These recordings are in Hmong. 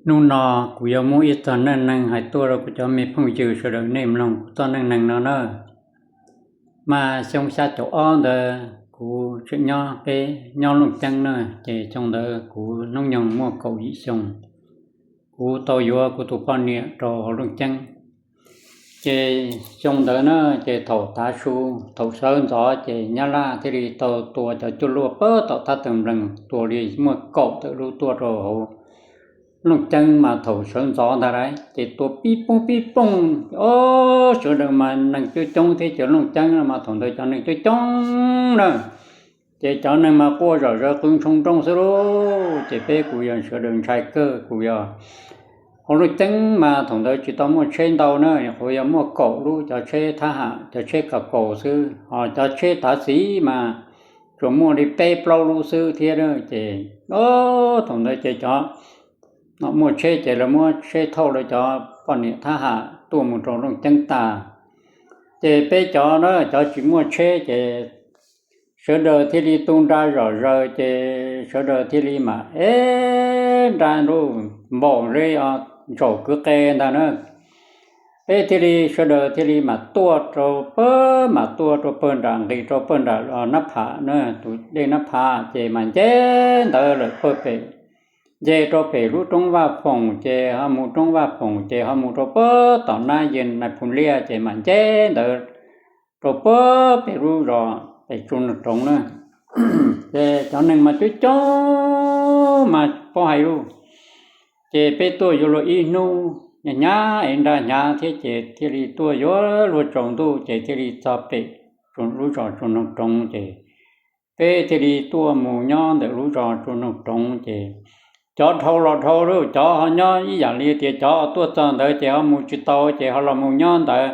Hnub no kuv yuav muab ib txoj neej neeg hais tuaj rau kuv cov me phooj ywg sawv daws nej mloog kuv txoj neej neeg no na. Mas xyoo xya caum ob ntawd kuv tseem nyob peb nyob Looj Ceeb na, ces xyoo ntawd kuv hnub nyoog muaj kaum yim xyoo. Kuv tau yuav kuv tus poj niam rau hauv Looj Ceeb. Ces xyoo ntawd na, ces thaum tav su, thaum sawv ntxov ces Nyab Laj thiaj li tau tua cov cuaj luaj pab tom thab tawm nplees tua li muaj kaum tawm lub tuaj rau hauv Looj Ceeb mas thaum sawv ntxov ntag lauj, ces tua pib pooj pib pooj, o, sawv daws mas neeg coob coob thiab ces Looj Ceeb mas thaum ntawd cov neeg coob coob na. Ces cov neeg mas quaj zom zaws qw ntshoo nrooj xwb lauj. Ces peb kuj yog sawv daws ntshai kawg, kuj yog hauv Looj Ceeb mas thaum ntawd tsis tau muaj tsheb ntau na, qhuav yog muaj kaum lub cov tsheb thab ham, cov tsheb kaus kaus xwb, ho cov tsheb tav xiv mas tsuas muaj li peb plaub lub xwb thiab. Ces thaum ntawd ces cov muaj tsheb ces lawv muab tsheb thauj lawv cov poj niam thab ham tuaj mus rau Looj Ceeb tag. Ces peb cov na, cov tsis muaj tsheb ces sawv daws thiaj li tu nra zom zaws, ces sawv daws thiaj li mas eb nra nruj npaum li ntsaum kwv qe ntag na. Peb thiaj li sawv daws thiaj li mas tuaj rau pag, mas tuaj rau pawg nram, nqis rau pawg nram Nab Pham na, tus dej Nab Pham, ces mas nce ntawd lawm pawg pem, nce rau pem lub roob Vaj Foom, ces ho mus roob Vaj Foom ces ho mus rau pag tom Nab Yees Nais Phoo Liaj, ces mas nce ntawd rau pag pem lub zos pem Tsu Noog Roov na. Ces cov neeg mas coob coob mas paub hais lauj. Ces peb tuaj yuav luag ib hnub, hnyav es nra hnyav thiab ces thiaj li tuaj yuav luag tsaus ntuj ces thiaj li txog pem lub zos Tsu Noog Roov ces peb thiaj li tuaj mus nyob ntawm lub zos Tsu Noog Roov ces cov dhau los dhau lauj, cov ho nyob ib yam li tias cov tuaj txog ntawd ces ho mus tsis tau ces ho los mus nyob ntawd,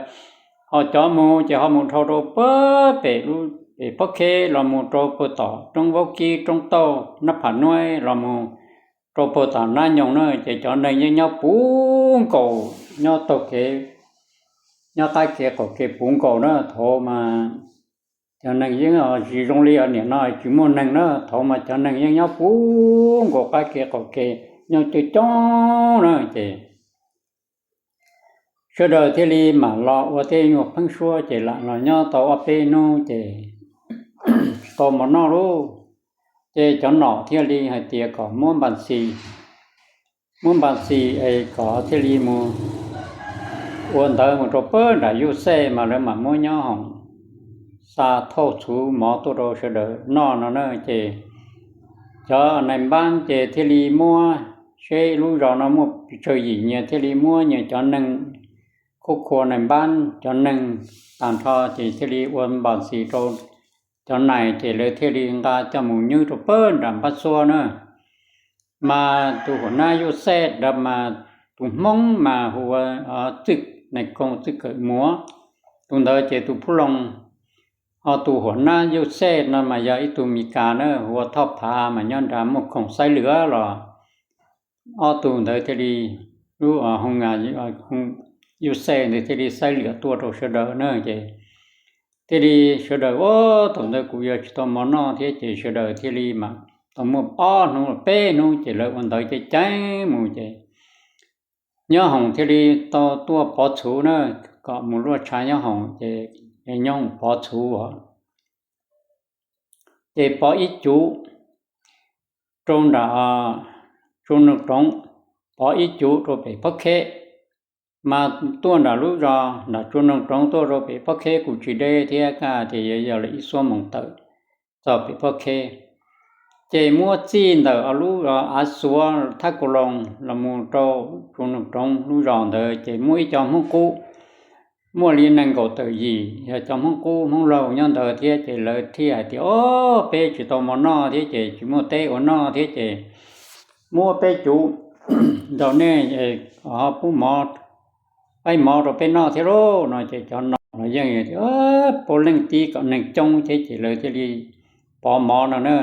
ho cov mus ces ho mus dhau rau pag pem lub pem Pob Kheb los mus rau pag tom roob Vaub Kib, roob Tauj, Nab Pham Nuab los mus rau pag tom Nab Nyoog na, ces cov neeg yeej nyob puv nkaus, nyob taug kev, nyob qab kev qaum kev puv nkaus na. Thaud mas cov neeg yeej tsis zoo li niam no tsis muaj neeg na, thaud mas cov neeg yeej nyob puv nkaus qab kev qaum kev, nyob coob coob na. Ces sawv daws thiaj li mam los ua tej nyuag pheeb suab ces lam los nyob tau ob peb hnub ces tsis tau mov noj lauj. Ces cov nom thiaj li hais tias kom muab npas xis, muab npas xis es kom thiaj li mus ua ntawv mus rau pag nram Yuj Xej mas lawv mam muab nyob hoom xa thauj txhuv mov tuaj rau sawv daws noj no na. Ces cov nais npab ces thiaj li muab, seb lub zos no muaj pes tsawg yim nyias thiaj li muab nyias cov neeg, khub khua nais npab cov neeg tag nrho ces thiaj li ua npas xis rau cov nais ces lawv thiaj li nqa coj mus nywb rau pag nram Npab Xuab na. Mas tus huam nab Yuj Xej ntawd mas tus Hmoob mas hu ua Txwj, nais koos Txwj Kawm Muav, tus ntawd ces tus Phub Loo. Ho tus huam nab Yuj Xej no mas yog ib tug Mes Kas na, hu ua Thoj Phav mas nyob nram Muaj Khoom Xaib Lwm los. Ob tug ntawd thiaj li, lub Yuj Xej ntawd thiaj li xaib lwm tuaj rau sawv daws na. Ces thiaj li sawv daws, o, thaum ntawd kuv yuav tsis tau mov noj thiab ces sawv daws thiaj li mas tau muaj ob hnub peb hnub ces lawv ua ntawv ceev ceev mus ces nyob hoom thiaj li tau tuaj pov txhuv na, kom mus luaj tshav nyob hoom ces nyob hoom pov txhuv os. Ces pov ib cuv rau nram Tsu Noog Roov, pov ib cuv rau pem Pob Kheb. Mas tuaj nram lub zos nram Tsu Noog Roov tuaj rau pem Pob Kheb kuj tsis deb thiab, kaj tias yuav yog li ib xuab moos tawm txog pem Pob Kheb. Ces muab txij ntawm lub av xuav Thab Kaus Loos los mus rau Tsu Noog Roov lub zos ntawd ces muaj ib co Hmoob qub, muaj li nees nkaum tawm yim, yog cov Hmoob qub Hmoob laug nyob ntawd thiab. Ces lawv thiaj hais tias, o, peb tsis tau mov noj thiab ces tsis muaj teb ua noj thiab ces muab peb cuv rau nej, ho pub mov, peb mov rau peb noj thiab lauj no. Ces cov nom los yeej tias puav leej tib kom neeg coob thiab ces lawv thiaj li pov mov no na.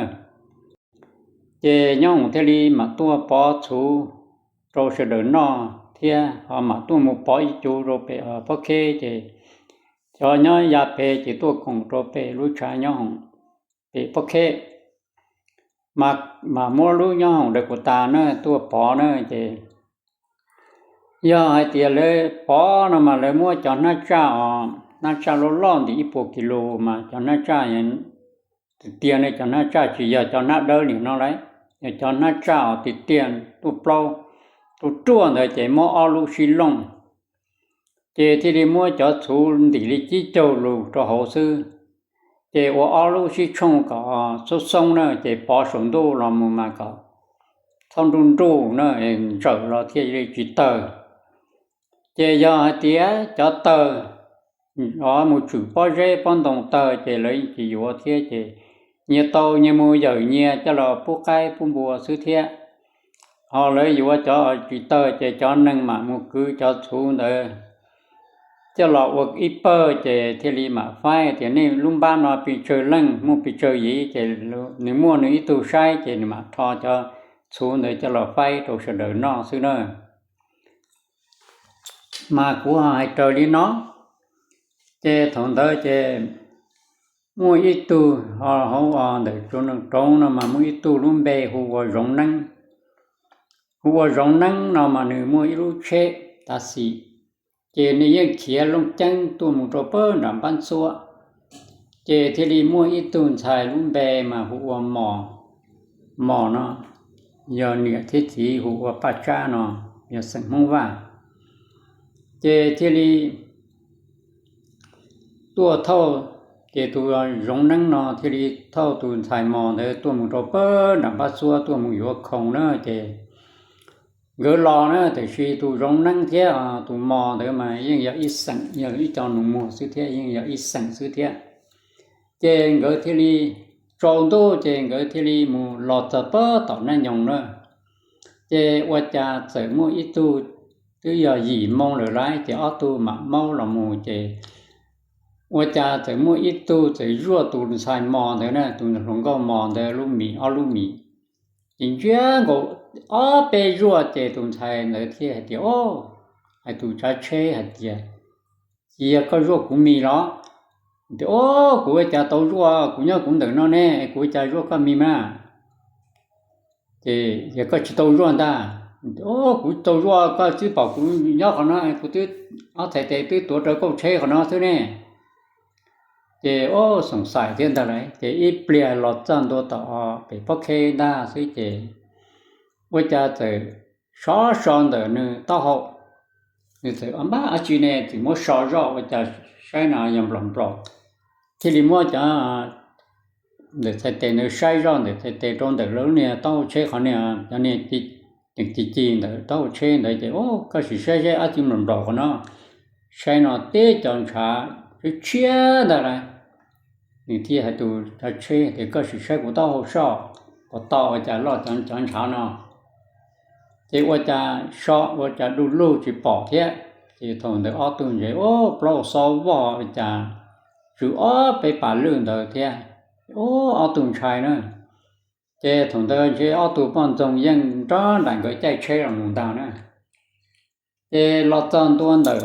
Ces nyob hoom thiaj li mam tuaj pov txhuv rau sawv daws noj thiab ho mam tuaj mus pov ib cuv rau pem Pob Kheb. Ces cov nyob ya pem ces tuaj koom rau pem lub tshav nyob hoom pem Pob Kheb. Mas muab lub nyob hoom Dawm Kuv Tas na tuaj pov na, ces Yog hais tias lawv pov no mas lawv muab cov hnab tsaj os, hnab tsaj loj loj ntim ib puas kis lus mas cov hnab tsaj tiag tiag ne, cov hnab tsaj tsis yog cov hnab dawb li no lauj, yog cov hnab tsaj os tiag tiag tuaj plaub, tuaj ruaj ntawd ces muab ob lub sib looj, ces thiaj li muab cov txhuv ntim li cib caug lus rau hauv xwb, ces ua ob lub sib tshooj kom xoob xoob na, ces pov saum ntuj los mus mas kom txhob nruj nruj na, ntsawm los thiaj li tsis tawg. Ces yog hais tias cov tawg os mus tshwm pob zeb pob ntoo tawg ces lawv tsis yuav thiab ces nyias tau nyias mus yawm nyias coj los pub qaib pub npua xwb thiab. Ho lawv yuav cov tsis tawg ces cov neeg mam mus kwv cov txhuv ntawd coj los ua ib pawg ces thiaj li mam faib tias nej lub npab no pes tsawg leej muaj pes tsawg yim ces nws muaj nws ib tug saib ces nws mam rho cov txhuv ntawd coj los faib rau sawv daws noj xwb na. Mas kuv ho hais raws li no, ces thaum ntawd ces muaj ib tug ho hauv ntawm tsoom neeg roov no mas muaj ib tug lub npe hu ua Zoov Neeb. Hu ua Zoov Neeb no mas nws muaj ib lub tsheb tav xis, ces nws yeej khiav looj ceeb tuaj mus rau pawg nram Npab Ntxhuab. Ces thiaj li muaj ib tug ntxhais lub npe mas hu ua Mos, Mos no yog niam thiab txiv hu ua Paj Tsab no, yog xeem Hmoob Vaj. Ces thiaj li tuaj thauj, ces tus Zoov Neeb no thiaj li thauj tus ntxhais Mos ntawd tuaj mus rau pawg nram Npab Ntxhuab tuaj mus yuav khoom na ces nkawd los na, tiam sis tus Zoov Neeb thiab tus Mos ntawd mas yeej yog ib xeem, yog ib co nus muag xwb thiab, yeej yog ib xeem xwb thiab. Ces nkawd thiaj li tsaus ntuj ces nkawd thiaj li mus los txog pawg tom Nab Nyoos na. Ces ua cas txawm muaj ib tug, twb yog yim moo lawm lauj, ces ob tug mam maub los mus ces ua cas txawm muaj ib tug txawm zuaj tus ntxhais Mos ntawd na, tus hluas nkauj Mos ntawd lub mis ob lub mis. Ces ntsiab nkaus ob peb zuaj ces tus ntxhais ntawd thiaj hais tias, o, hais tus tsav tsheb hais tias, Cia koj zuaj kuv mis los? Tias, O, kuv ua cas tau zuaj, kuv nyob kuv ntawm no ne, kuv ua cas zuaj koj mis mas? Ces, Yog koj tsis tau zuaj ntag. O, kuv tau zuaj, koj twb pom kuv nyob qhov no, kuv twb, ob txhais tes twb tuav rawv kauj tsheb qhov no xwb ne. Ces, o, xoom xaim thiab ntag lauj, ces ib pliag los txog ntua tom pem pob kheb ntag xwb ces ua cas txawm sov so ntawm nws taub hau. Nws txawm, Npab, dab tsi ne? Txawm muab so zoj ua cas saib no yog nplaum nplaum. Thiaj li muab cov ntawm txhais tes ntawd saib zoj ntawm txhais tes rau ntawm lub niag taub hau tsheb qhov niag, cov niag ci ci ntawm taub hau tsheb ntawd ces, O, koj sim saib saib dab tsi nplaum nplaum qhov no. Saib no teb cov ntshav tshiab tshiab ntag lauj. Nws thiaj hais tus tsav tsheb tias, Koj sim saib kuv taub hau soj, puas tau ua cas loj cov ntshav no. Ces ua cas so ua cas du lug tsis pom thiab. Ces thaum ntawd ob tug ntses, O, plaub xob voj ua cas tsw ob peb pas lwj ntawd thiab. O, ob tug ntshai na. Ces thaum ntawd ntshe ob tug poj ntxoog yeej nrog nraim nkawd caij tsheb los mus ntag na. Ces los txog ntua ntawm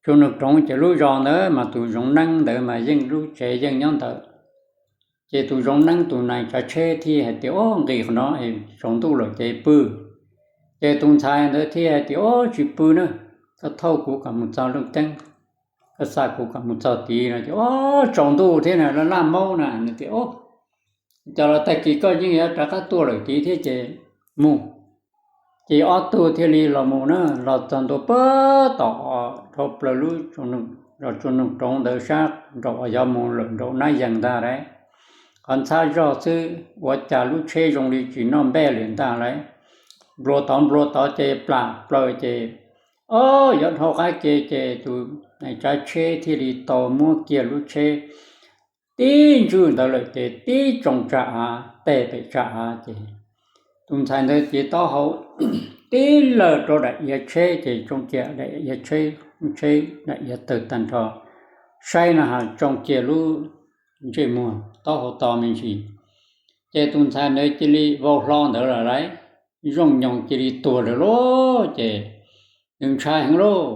Tsuas Nug Roov ces lub zos ntawd mas tus Zoov Neeb ntawd mas yeej lub tsev yeej nyob ntawd. Ces tus Zoov Neeb tus nais tsav tsheb thiaj hais tias, O, nqis qhov no es tsaus ntuj lawm ces pw. Ces tus ntxhais ntawd thiaj hais tias, O, tsis pw na, koj thauj kuv kom mus txog Looj Ceeb, koj xa kuv kom mus txog tid no ces, O, tsaus ntuj thiab na, laj laj maub na. Nws tias, O, cas los tag kis koj yeej yuav rov qab tuaj lawm tid thiab ces mus. Ces ob tug thiaj li los mus na, los txog ntua puag tom dhau plaws lub zos Tsuas Nug Roov ntawd sab nraum uas yog mus lawm nraum Nab Yees ntag lauj. Qhov ntxhab zog xwb ua cas lub tsheb zoo li tsis noj npej li ntag lauj. Nplua tod nplua tod ces plam plaws ces, o, yuav dhau qab ke ces tus tsav tsheb thiaj li tau muab kiag lub tsheb tib ntswj ntawd lawm ces tib tsoo tsa av teg pem tsa av ces tus ntxhais ntawd ces taub hau tib lawg rau daim iav tsheb ces tsoo kiag daim iav tsheb, tsheb daim iav tawg tag nrho. Saib no has tsoo kiag lub ntsej muag taub hau to me ntsis. Ces tus ntxhais ntawd cia li vau hlo ntawd lawm lauj, zooj nyoos cia li tuag lawm lauj. Ces nws ntshai heev lauj,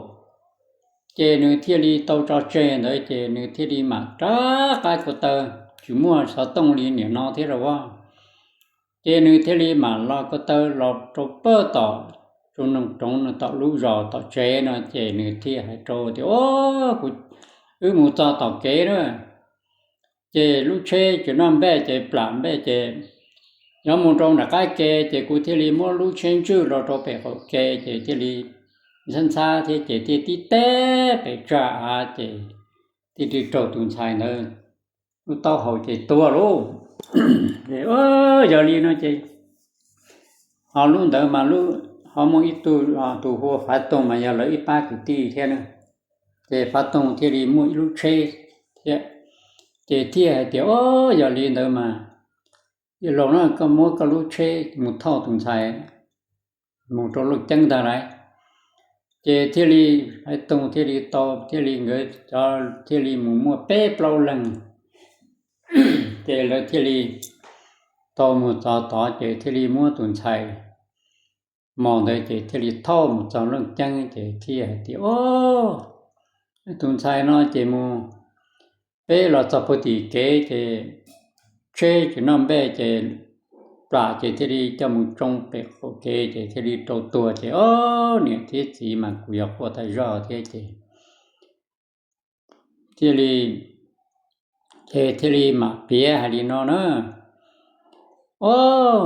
ces nws thiaj li tau tso tseg ntawd ces nws thiaj li mam rov qab ko taw, tsis muaj xov tooj li nim no thiab lauj. Ces nws thiaj li mam los ko taw los rau pawg tom tsoom noog roov no tom lub zos tom tsev no ces nws thiaj hais rau tias, Au, kuv, wb mus txog tom kev na, ces lub tsheb tsis noj npej ces plam npej ces yuav mus rau nram qab ke ces kuv thiaj li muab lub tsheb ntswj los rau pem qaum ke ces thiaj li ntxhab ntxhab thiab ces thiaj tib teb pem tsag av ces thiaj li raug tus ntxhais ntawd lub taub hau ces tuag lauj. Yog li no ces ho lub ntawd mas ho muaj ib tug, tus hu ua Fav Toog mas yog lawv ib pab kwv tij thiab na. Ces Fav Toog thiaj li muaj ib lub tsheb thiab, ces thiaj hais tias, Au, yog li ntawd mas, Yawg laus na, koj muab koj lub tsheb mus thauj tus ntxhais mus rau Looj Ceeb ntag lauj. Ces thiaj li Fav Toog thiaj li tau, thiaj li nkawd cov thiaj li mus muaj peb plaub leeg, ces lawv thiaj li tau mus txog tod ces thiaj li muab tus ntxhais mos ntawd ces thiaj li thauj mus txog Looj Ceeb ces thiaj hais tias, Au, tus ntxhais no ces mus, peb los txog puag tim kev ces tsheb tsis noj npej ces plam ces thiaj li coj mus tsoo pem qaum kev ces thiaj li raug tuag ces, au, niam thiab txiv mas kuv yog quaj tag zog thiab ces thiaj li, ces thiaj li mam piav hais li no na. Au,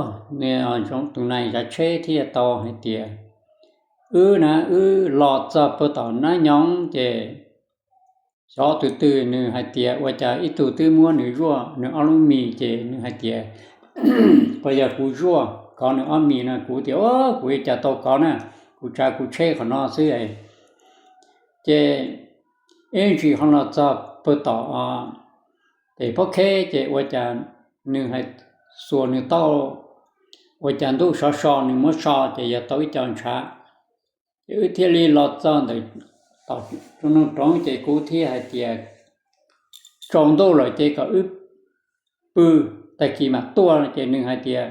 tus nais tsav tsheb thiaj tau hais tias, Wb na, wb los txog puag tom Nab Nyoog ces xyov tus twg nws hais tias ua cas ib tug twb muab nws zuaj nws ob lub mis ces nws hais tias, Puas yog kuv zuaj kov nws ob mis no? Kuv tias, Au, kuv ua cas tau kov na, kuv tsav kuv tsheb qhov no xwb. Ces ib ntsis ho los txog puag tom pem Pob Kheb ces ua cas nws hais, xuas nws taub, ua cas ntuj sov so nws muab so ces yog tau ib co ntshav. Ces wb thiaj li los txog ntawm tom tsoom noog roov ces kuv thiaj hais tias, Tsaus ntuj lawm ces kom wb pw, tag kis mam tuaj. Ces nws hais tias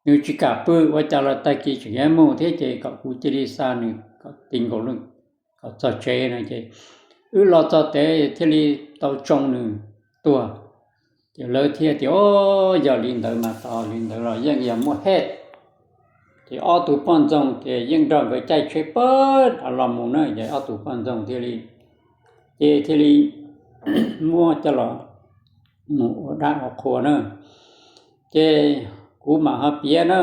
nws tsis kam pw, ua cas los tag kis tseem yuav mus thiab ces kom kuv cia li xa nws kom ti nkaus, kom txog tsev no ces wb los txog tsev thiaj li tau tsoo nws tuag. Ces lawv thiaj tias, Au, yog li ntawd mas tos li ntawd los yeej yog muaj hej. Ces ob tug poj ntxoog ces yeej nrog nkawd caij tsheb pawg los mus na, ces ob tug poj ntxoog thiaj li, ces thiaj li muab coj los mus ua dab ua qhua na. Ces kuv mam ho piav na.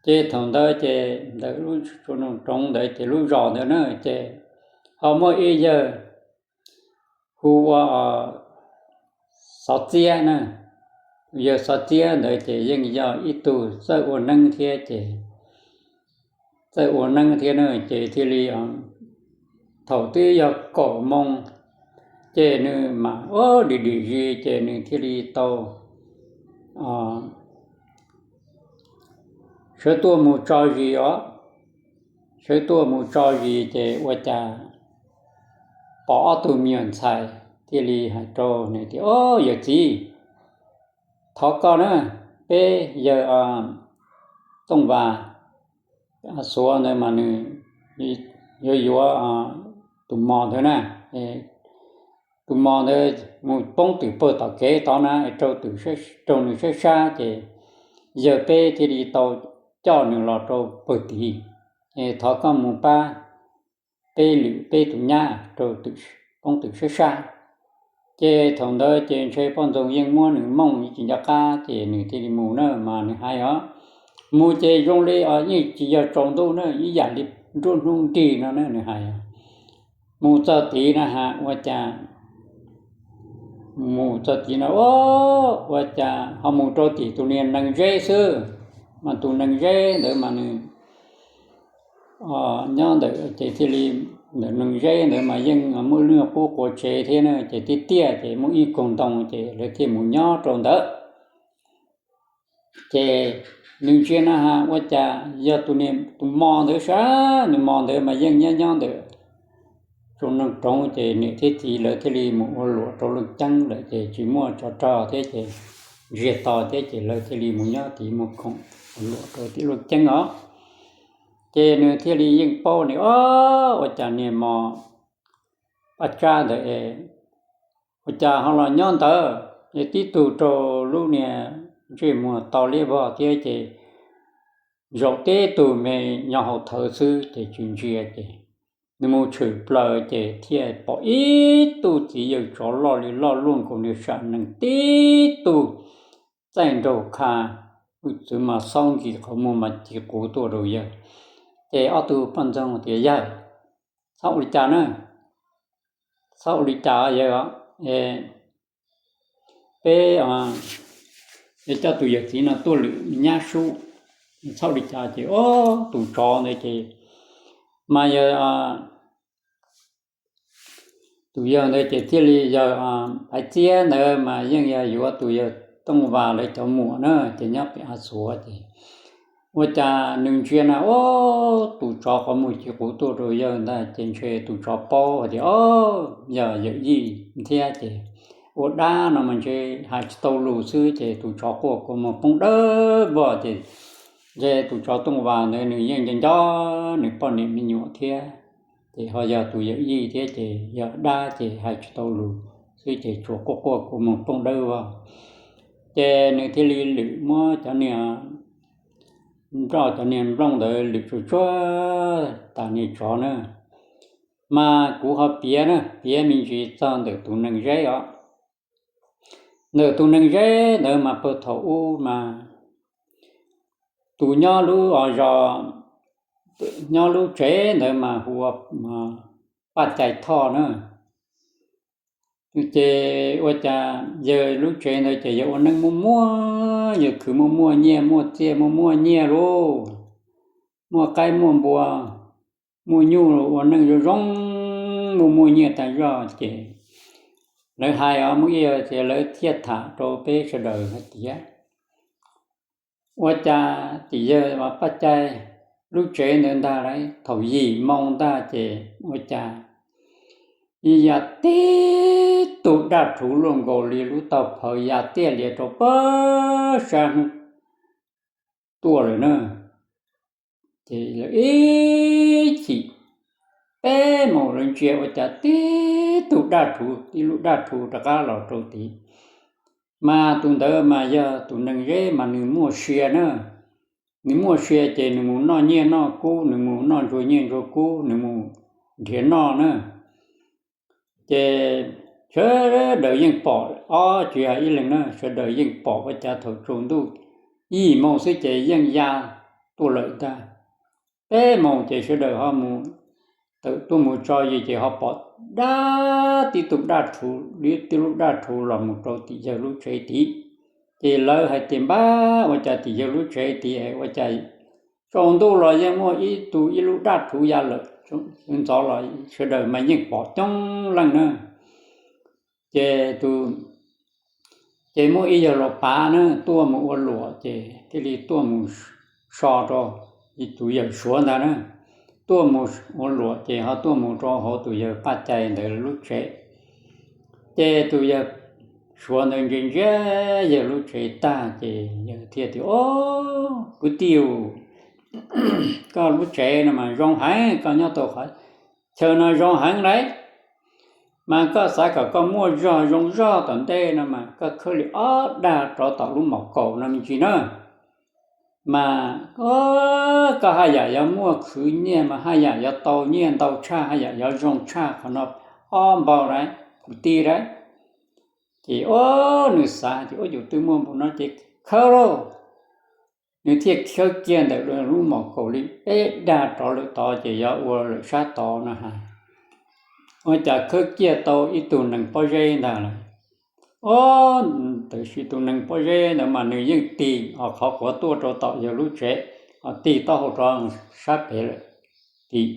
Ces thaum ntawd ces ntawm lub tsoom noog roov ntawd ces lub zos ntawd na ces ho muaj ib yawg hu ua Xov Txiab na. Yawg Xov Txiab ntawd ces yeej yog ib tug txawj ua neeb thiab ces txawj ua neeb thiab na ces thiaj li thaum twb yog kaum moos ces nws mam ua dim dim zis ces nws thiaj li tau sawv tuaj mus tso zis os. Sawv tuaj mus tso zis ces ua cas pom ob tug me nyuam ntxhais thiaj li hais rau nws tias, Au, yawm txiv, thov koj na, peb yawg Tooj Vas Xuav ntawd mas nws yuav yuav tus mos ntawd na, tus mos ntawd mus poob twm pawg tom kev tod na, raug nws sab sab ces yawg peb thiaj li tau coj nws los rau pawg tid. Es thov koj mus pab peb lwm peb tus nyab rau poob twm sab sab. Ces thaum ntawd ces ntshe poj ntxoog yeej muab nws mooj tsis nco qab ces nws thiaj li mus na mas nws hais os, mus ces zoo li yeej tsis yog tsaus ntuj na, ib yam li nruab hnub nrig no na nws hais. Mus txog tid na has ua cas, mus txog tid no ua cas ho mus rau tim tus niag nees zeb xwb, mas tus nees zeb ntawd mas nws nyob ntawm ces thiaj li, ntawm nees zeb ntawd mas yeej muaj lub qub quav tsev thiab na ces tiaj tiaj ces muaj ib koog ntoo ces lawv thiaj mus nyob rau ntawd. Ces nws ntsia na has ua cas yog tus niag tus mos ntawd sab, nws mos ntawd mas yeej nyob nyob ntawm tsoom noog roov ces niam thiab txiv lawv thiaj li mus ua luam rau Looj Ceeb lawm ces tsis muaj tsov rog thiab ces ntsiag to thiab ces lawv thiaj li mus nyob tid muag khoom ua luam rau tim Looj Ceeb os. Ces nws thiaj li yeej paub ni, Au, ua cas niag mos Paj Tsab ntawd es ua cas ho los nyob ntawd es tib tug rau lub niag ntsej muag tau liab vog thiab ces zaum tib tug me nyob hauv thawv xwb ces tsis ntsia ces nws mus tshwm plaws ces thiaj pom ib tug txiv yawg tsov loj li loj luaj nkaus niag sam neeg tib tug txaij nraug qha, txwv mas xaub nti qhov muag mas ci quv tuaj rau yawg. Ces ob tug poj ntxoog tias, Yawg, txhob ua li cas na, txhob ua li cas yawg, peb coj tus yawm txiv no tuaj lwm nyab sub, txhob ua li cas. Ces ob tus tsov ntawd ces mas yawg tus yawg ntawd ces thiaj li, yawg Phaiv Txiab ntawd mas yeej yog yuav tus yawg Tooj Vas lawv cov muam na, ces nyob pem Av Xuav ces ua cas nws ntsia na, ub, tus tsov qhov muag ci quv tuaj rau yawg ntag ces ntshe tus tsov paub hais tias, O, yog yawm yij thiab ces ua dab no mas ntshe hais tsis tau lus xwb ces tus tsov quaj kua muag poob dawb vog ces ntshe tus tsov Tooj Vas ntawd nws yeej nco nco nws poj niam me nyuam thiab, ces ho yog tus yawm yij thiab ces yog dab ces hais tsis tau lus xwb ces tsuas quaj quaj kua muag poob dawb vog. Ces nws thiaj li lwm muab cov niag nroj cov niag nplooj ntawd lwm tsuag tsuag tas niag tsov na. Mas kuv ho piav na, piav me ntsis txog ntawm tus neeg zeb os. Ntawm tus neeg zeb ntawd mas pag thaum ub mas tus nyob lub zos, nyob lub tsev ntawd mas hu ua Paj Cai Thoj na. Ces ua cas yawg lub tsev ntawd ces yawg ua neej muaj muaj, yawg khwv muaj muaj nyiaj, muaj txiaj muaj muaj nyiaj lauj, muaj qaib muaj npua, muaj nyuj, ua neej zoo zoo, muaj muaj nyiaj tas zog ces lawv hais os, muaj ib yam tias lawv thiaj tham rau peb sawv daws hais tias ua cas tim yawg Paj Cai lub tsev ntawd ntag lauj, thaum yim moo ntag ces ua cas ya tib tug daj rhuv luaj nkaus li lub taub phaw ya tiaj lias rau pag sab tuaj lawm na. Ces lawv ib chim peb moos lawv ntsia ua cas tib tug daj rhuv, tib lub daj rhuv rov qab los rau tid. Mas tus ntawd mas yog tus neeg zeb mas nws muaj sia na, nws muaj sia ces nws mus noj nyiaj noj kub, nws mus noj ntsuag nyiaj ntsuag kub, nws mus nrhiav noj na. Ces sawv daws yeej pom, ob tsis hais ib leeg na, sawv daws yeej pom ua cas thaum tsaus ntuj yim moos xwb ces yeej ya tuaj lawm ntag. Peb moos ces sawv daws ho mus tawm tuaj mus tso yig ces ho pom dab tib tug daj rhuv, tib lub daj rhuv los mus rau tim yawg lub tsev tid. Ces lawv hais tias npab ua cas tim yawg lub tsev tid ua cas tsaus ntuj los yeej muaj ib tug ib lub daj rhuv ya lawm, ntxov los sawv daws mas yeej pom coob leej na. Ces tus, ces muaj ib yawg laus pav na tuaj mus ua luam ces thiaj li tuaj mus so rau tus yawg suav ntag na, tuaj mus ua luam ces ho tuaj mus rau hauv tus yawg Paj Cai ntawd lub tsev. Ces tus yawg suav ntawd ntsia ntsia yawg lub tsev tag ces yawg thiaj tias, O, kwv tij, koj lub tsev no mas zoo heev, koj nyob tau qhov chaw no zoo heev lauj. Mas koj xav kom koj muaj zog zoo zog tom ntej no mas koj khawb li ob dag rov tom lub mom kaum no me ntsis na. Mas koj haj yam yuav muaj khwv nyiaj mas haj yam yuav tau nyiaj ntau tshaj, haj yam yuav zoo tshaj qhov no ob npaug lauj, kwv tij lauj. Ces o, nws xav tias ua yus twb muaj npaum no ces khawb lauj. Nws thiaj khawb kiag ntawm lub mom kaum li peb dag rov lawm tod ces yuav ua lawm sab tod no ha. Ua cas khawb kiag tau ib tug nees pob zeb ntag lauj. O, tab sis tus nees pob zeb ntawd mas nws yeej tig qhov quav tuaj rau tom yawg lub tsev, ho tig taub hau rov sab pem lawm tim.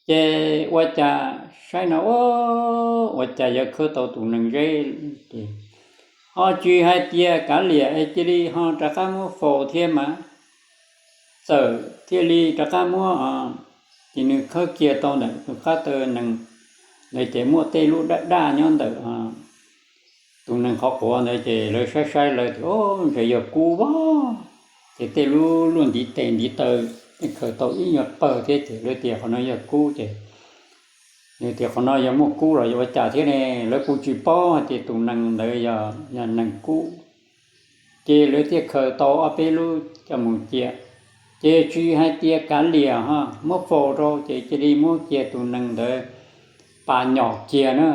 Ces ua cas saib no, ua cas yuav khawb tau tus nees zeb ces ho tsis hais tias kav liam es cia li ho rov qab muab faus thiab mas. Txawm thiaj li rov qab muab, ces nws khawb kiag tau ntawm tus qab taw nees ntawd ces muaj tej lub daj daj nyob ntawm tus nees qhov quav ntawd ces lawv saib saib lawv tias, O, ntshe yog kub vog. Ces tej lub luaj ntiv tes ntiv taw, tej khaws tau ib nyuag pawg thiab ces lawv tias qhov no yog kub ces nws tias qhov no yog muaj kub los yog ua cas thiab ne, lawv kuj tsis paub hais tias tus nees ntawd yog nees kub. Ces lawv thiaj khaws tau ob peb lub coj mus cia. Ces tsis hais tias kav liam ho muab faus rau, ces cia li muab kiag tus nees ntawd pas nyom kiag na,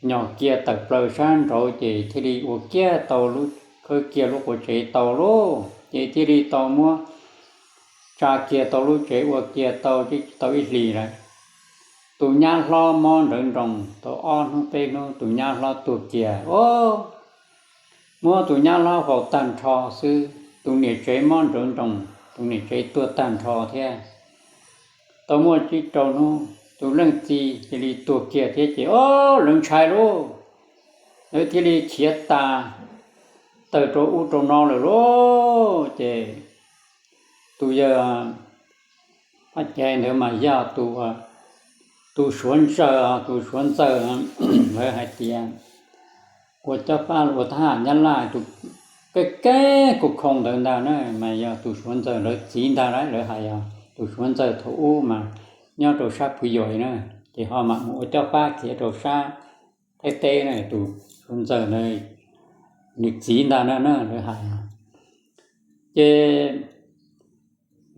nyom kiag tawm plaws sab nraud, ces thiaj li ua kiag tau lub, khawb kiag lub qua tsev tau lauj. Ces thiaj li tau muab tsa kiag tau lub tsev ua kiag tau, tsis tau ib hlis lawm, tus nyab hlob mob nrawv nroos tau ob hnub peb hnub, tus nyab hlob tuag kiag. Muab tus nyab hlob faus tag nrho xwb, tus niam tsev mob nrawv nroos, tus niam tsev tuag tag nrho thiab. Tau muaj tsib rau hnub, tus leej txiv cia li tuag kiag thiab, ces o, lawv ntshai lauj, lawv thiaj li khiav tas tawm rau ub rau no lawm lauj. Ces tus yawg Paj Caiv ntawd mas yog tus, tus Suav Ntxawg, tus Suav Ntxawg, lawv hais tias ua cob fab ua thab ham Nyab Laj tus keeb keeb khoo khoo ntawd ntag na, mas yog tus Suav Ntxawg lawv txiv ntag lauj. Lawv hais yog tus Suav Ntxawg thaum ub mas nyob rau sab Phuv Yuam na, ces ho mam mus ua cob fab khiav rau sab Thaib teb na, tus Suav Ntxawg ntawd nws txiv ntag na, lawv hais. Ces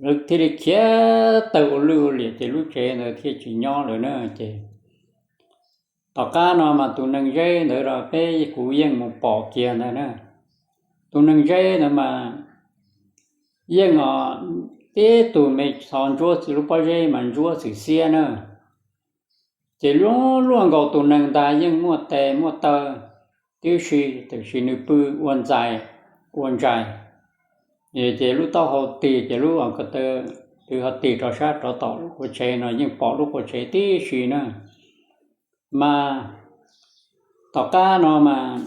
lawv thiaj li khiav tawm ua lwj ua liam, ces lub tsev ntawd thiaj tsis nyob lawm na. Ces tom qab no mas tus nees zeb ntawd los peb kuv yeej mus pom kiag ntag na. Tus nees zeb ntawd mas yeej os, tib tug me xov ntsuab lub pob zeb mas ntsuab xwm xiab na. Ces luaj nkaus tus nees ntag, yeej muaj tes muaj taw tib si, tiam sis nws pw ua ntxais, ua ntsais. Ces lub taub hau tig, ces lub ko taw twb ho tig rau sab rov tom lub qua tsev no, yeej pom lub qua tsev tib si na. Mas tom qab no mas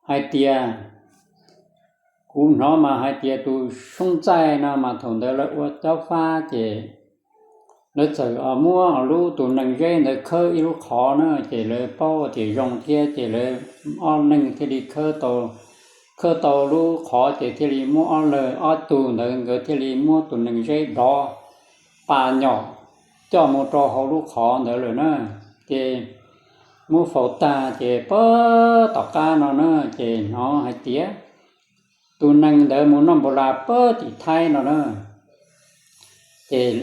hais tias, kuv hnov mas hais tias tus Soob Txaij no mas thaum ntawd lawv ua cob fab ces lawv txawm muab lub tus nees zeb ntawd khawb ib lub qhov na, ces lawv paub tias zoo thiab, ces lawv ob leeg thiaj li khawb tau, khawb tau lub qhov, ces thiaj li muab ob leeg ob tug ntawd nkawd thiaj li muab tus nees zeb dov pas nyom coj mus rau hauv lub qhov ntawd lawm na. Ces muab faus tag ces pab tom qab no na, ces hnov hais tias tus nees ntawd mus noj npaum las pab tim Thaib no na. Ces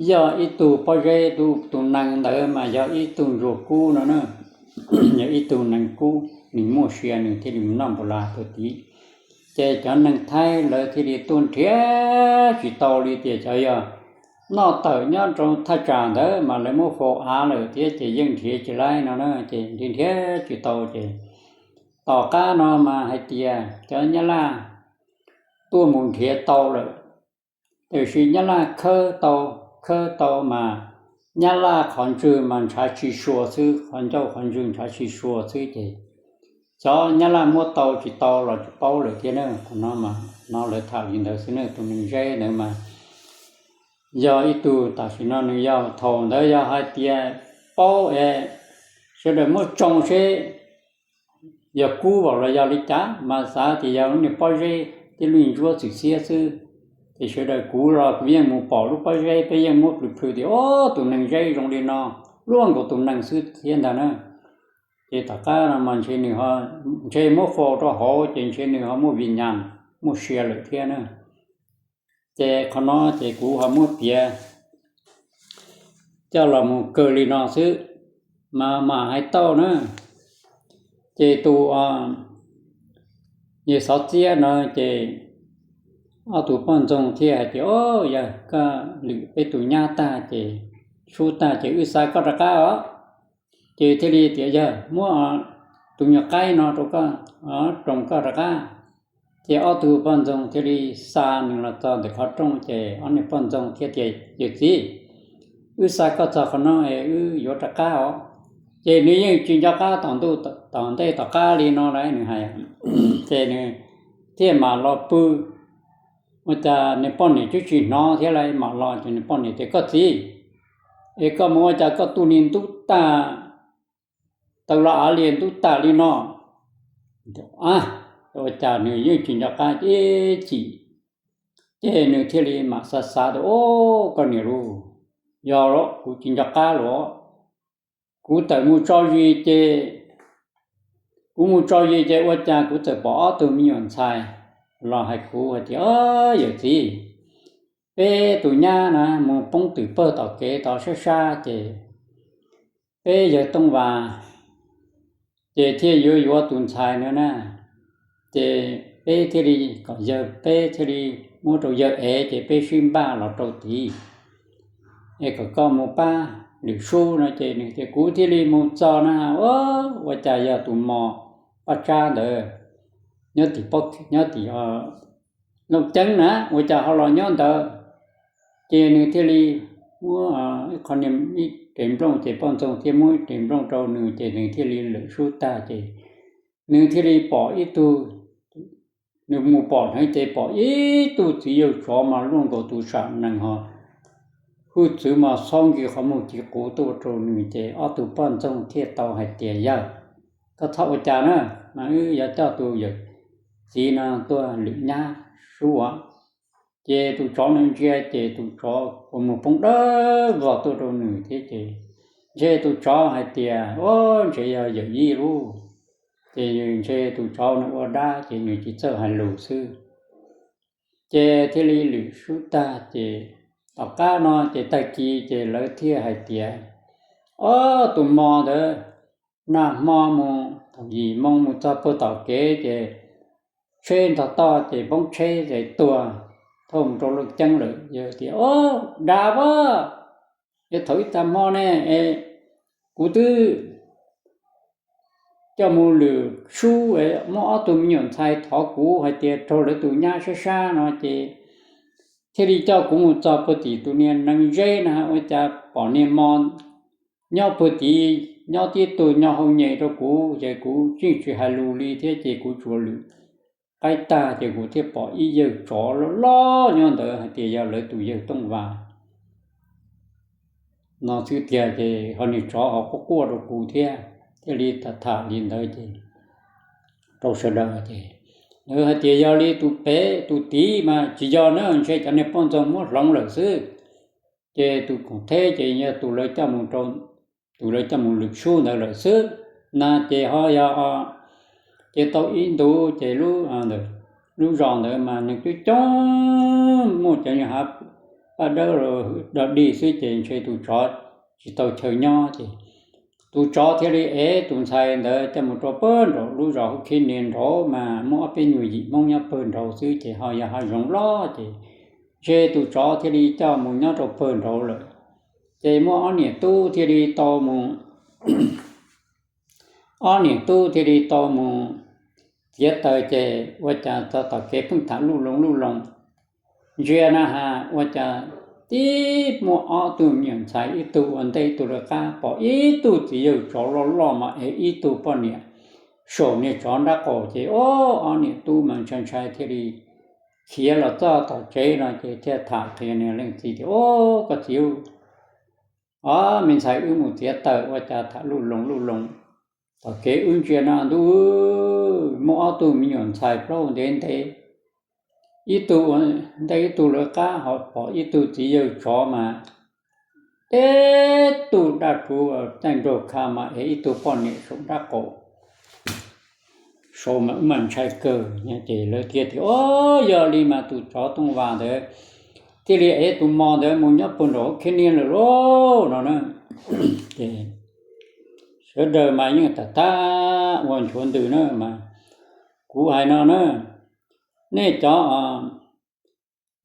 yog ib tug pob zeb, tus nees ntawd mas yog ib tug ntsuag kub no na, yog ib tug nees kub, nws muaj sia nws thiaj li mus noj npaum las tuaj tid. Ces cov neeg Thaib lawv thiaj li tuaj nrhiav tsis tau li, tias xyov yog noj tawm nyob rau thaj tsam ntawd mas lawv muab faus av lawm thiab, ces yeej nrhiav tsis laib no na, ces nrhiav nrhiav tsis tau. Ces tom qab no mas hais tias cov Nyab Laj tuaj mus nrhiav tau lawm, tiam sis Nyab Laj khawb tau, khawb tau mas Nyab Laj qhov ntswg mas ntshav tsis sua xwb, qhov ncauj qhov ntswg ntshav tsis sua xwb, ces cov Nyab Laj muab tau tsis tau los tsis paub lawm thiab na. Qhov no mas hnov lawv tham li ntawd xwb na. Tus neeg zeb ntawd mas yog ib tug, tam sim no nws yog, thaum ntawd yog hais tias paub es sawv daws muab tsoo seb yog kub los yog li cas, mas xav tias yog lub niag pob zeb tib lub ntsuab txwm xiab xwb. Ces sawv daws, kuv los kuv yeej mus pom lub pob zeb, peb yeej muab plhws plhws tias o, tus neeg zeb zoo li no, luaj nkaus tus neeg xwb thiab ntag na. Ces tom qab no mas ntshe nws, ntshe muab faus rau hauv ces ntshe nws ho muaj vim nyas, muaj sia lawm thiab na. Ces qhov no ces kuv ho muab piav coj los mus kawg li no xwb, mas mam hais tau na. Ces tus yawg Xov Txiab no ces ob tug poj ntxoog thiaj hais tias, o, yog koj lwm peb tus nyab tag ces, sub tag ces wb xa koj rov qab os. Ces thiaj li tias yog muab tus nyuag qaib no rau koj, roos koj rov qab. Ces ob tug poj ntxoog thiaj li xa nws los txog ntawm qhov rooj, ces ob niag poj ntxoog thiaj tias, yawm txiv, wb xa koj txog qhov no es wb yuav rov qab os. Ces nws yeej tsis nco qab tom ntuj tom ntej tom qab li no lawm nws hais. Ces nws thiaj mam los pw, ua cas nws poj niam twb tsis hnov thiab lawm, mam los ces nws poj niam tias, koj txiv, es koj mus ua cas koj tu ni ntub tag, taw los av li ntub tag li no? A, ua cas nws yeej tsis nco qab ib chim. Ces nws thiaj li mam xav xav tias, o, koj niam lauj, yog los kuv tsis nco qab los, kuv tawm mus tso zis ces, kuv mus tso zis ces ua cas kuv txawm pom ob tug me nyuam ntxhais los hais kuv hais tias, Ob, yawm txiv, peb tus nyab na mus poob twm pawg tom kev tod sab sab ces peb yawg Tooj Vas ces thiaj yuav yuav tus ntxhais no na, ces peb thiaj li kom yawg, peb thiaj li muab rau yawg ev ces peb sib npaj los rau tid es kom koj mus pab lwm sub no. Ces nws tias, Kuv thiaj li mus txog na, ua cas yog tus mos paj tsab ntawd nyob tim, nyob tim Looj Ceeb na, ua cas ho los nyob ntawd? Ces nws thiaj li muab ib qho niag ib rev nplooj, ces poj ntxoog thiaj muab ib rev nplooj rau nws, ces nws thiaj li lwm sub tag ces nws thiaj li pom ib tug, nws mus pom dheev ces pom ib tug txiv yawg tsov mas luaj nkaus tus sam nees ho hwj txwv mas xob nkis qhov muag ci quv tuaj rau nws. Ces ob tug poj ntxoog thiaj tau hais tias, Yawg, koj txhob ua cas na, mas wb yuav coj tus yawm txiv no tuaj lwm nyab sub. Ces tus tsov no ntsia ces tus tsov ua muag poob dawb vog tuaj rau nws thiab ces ntshe tus tsov hais tias, Ob, ntshe yog yawm yij lauj. Ces ntshe tus tsov no ua dab ces nws tsis txawj hais lus xwb. Ces thiaj li lwm sub tag ces tom qab no ces tag kis ces lawv thiaj hais tias, Ob, tus mos ntawd nag hmo mus thaum yim moo mus txog pawg tom kev ces tsheb ntog toj ces poob tsheb ces tuag thauj mus rau Looj Ceeb lawm. Yawg tias, Ob, dav a, es thaum ib tag hmo ne es kuv twb coj mus lwm sub, muab ob tug me nyuam ntxhais thov kuv hais tias raug lawv tus nyab sab sab no ces thiaj li coj kuv mus txog pawg tim tus niag nees zeb na, ua cas pom niag mos nyob pawg tid, nyob tib tug nyo hau nyem rau kuv ces kuv yeej tsis hais lus li thiab ces kuv tsuas lwm qaib tag ces kuv thiaj pom ib yawg tsov loj loj nyob ntawd hais tias yog lawv tus yawg Tooj Vas no xwb tiag. Ces ho niag tsov ho quaj quaj rau kuv thiab, thiaj li tham tham li ntawd ces rau sawv daws ces lawv hais tias yog li tus pem tus tid mas tsis yog na, ntshe cov niag poj ntxoog muab hloov lawm xwb. Ces tus koom theb ces yog tus lawv coj mus rau, tus lawv coj mus lwm sub ntawd lawm xwb na. Ces ho yog, ces tau ib ntus ces lub zos ntawd mas neeg coob coob, muaj cov nyuag hav paj dawb do dig xwb ces ntshe tus tsov tsis tau chaw nyob ces tus tsov thiaj li ev tus ntxhais ntawd coj mus rau pawg nraum lub zos Hub Khib Nias nraud mas muaj ob peb nyuag yim Hmoob nyob pawg nraud xwb ces ho yog hav zoov loj ces ntshe tus tsov thiaj li coj mus nyob rau pawg nraud lawm. Ces muaj ob niam tub thiaj li tau mus, ob niam tub thiaj li tau mus txiav taws ces ua cas txog tom kev pheej tham luj loo luj loo ntsia na has ua cas tib muaj ob tug me nyuam ntxhais ib tug ua ntej ib tug lawv qab pom ib tug txiv yawg tsov loj loj mas ev ib tug poj niam saum niag tsov nrab qaum ces ob niam tub mas ntshai ntshai thiaj li khiav los txog tom tsev no ces thiaj tham qhia niag leej txiv tias, Ob, koj txiv, ob me ntxhais wb mus txiav taws ua cas tham luj loo luj loo, tom kev wb ntsia na ntuj, muaj ob tug me nyuam ntxhais plaub ntev ntev, ib tug ua ntej ib tug lawv qab ho pom ib tug txiv yawg tsov mas tib tug daj rhuv caij nraug kha mas ev ib tug poj niam saum nrab qaum saud mas wb mas ntshai kawg. Ces lawv thiaj tias, Ob, yog li mas tus tsov Tooj Vas ntawd thiaj li ev tus mos ntawd mus nyob puag nraum Hub Khib Nias lawm lauj no na. Ces sawv daws mas yeej tham tham ua nchuav ntws na mas kuv hais no na, nej cov,